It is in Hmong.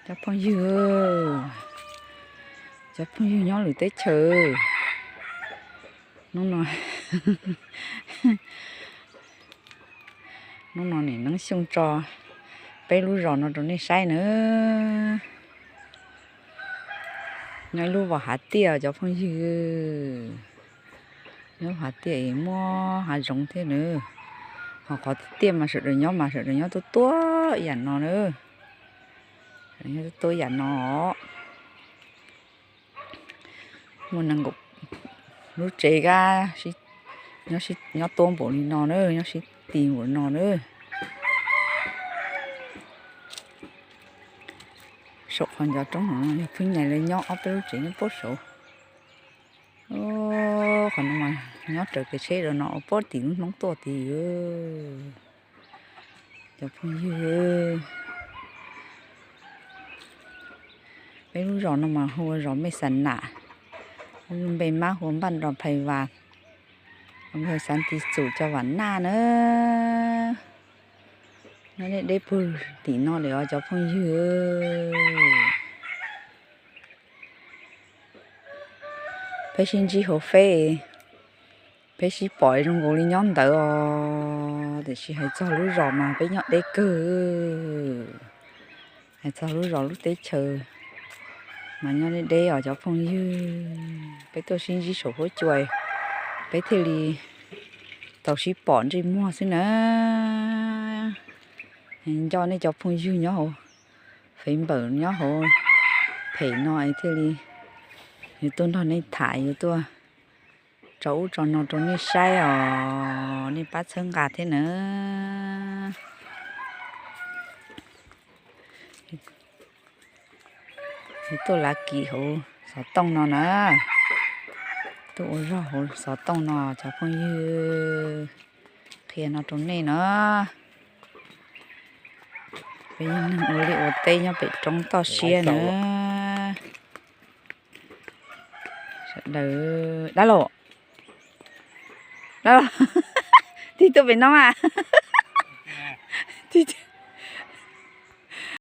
Cov phooj ywg, cov phooj ywg nyob lwm teb chaws, hnub no, hnub no nim Neeb Xyooj tso peb lub zos no rau nej saib na. Nyob ib lub vos hav tiaj cov phooj ywg, nyob hav tiaj es muaj hav zoov thiab na. Ho qhov tiaj mas sawv daws nyob mas sawv daws nyob tuaj tuaj ib yam no na. Nyob tuaj tuaj ib yam no. Muaj nees nkaum lub tsev kab, nyob tuaj npaum li no na, nyob sib ti npaum no na. Saum qhov ncov roob no yog pheej nyaim lawv nyob ob peb lub tsev nyob puag saud. Qhov no mas nyob raws kev tsheb rau no ua puag tim lub hnub tuaj tid. Cov phooj ywg, peb lub zos no mas hu ua zos Mej Xas Nam, npe mab hu ua Npaj Nro Phais Vas, npawg Xav Tis Xum Cov Vam Naj na. Nyob deb deb puag tim no lawm os cov phooj ywg. Peb sib ntsib hauv Feb, peb sib pom zoo nkaus li nyob ntawd os, tiam sis hais txog lub zos mas peb nyob deb kawg. Hais txog lub zos lub teb chaws mas nyob deb deb os cov phooj ywg. Peb tuaj sib ntsib saum huab cua, peb thiaj li tau sib pom ntsej muag xwb na. Nco nej cov phooj ywg nyob hauv Facebook nyob hauv phem no es thiaj li yuav tuaj nrog nej tham, yuav tuaj tso ub tso no rau nej saib os, nej pab txhawb nqa thiab na. Tuaj lav kis hauv xov tooj no na, tuaj ua zog hauv xov tooj no cov phooj ywg, qhia no rau nej no. Peb yog neeg ua liaj ua teb nyob pem roob toj siab na. Sawv daws, dab laug, dab laug, tig tuaj pem no mas, tig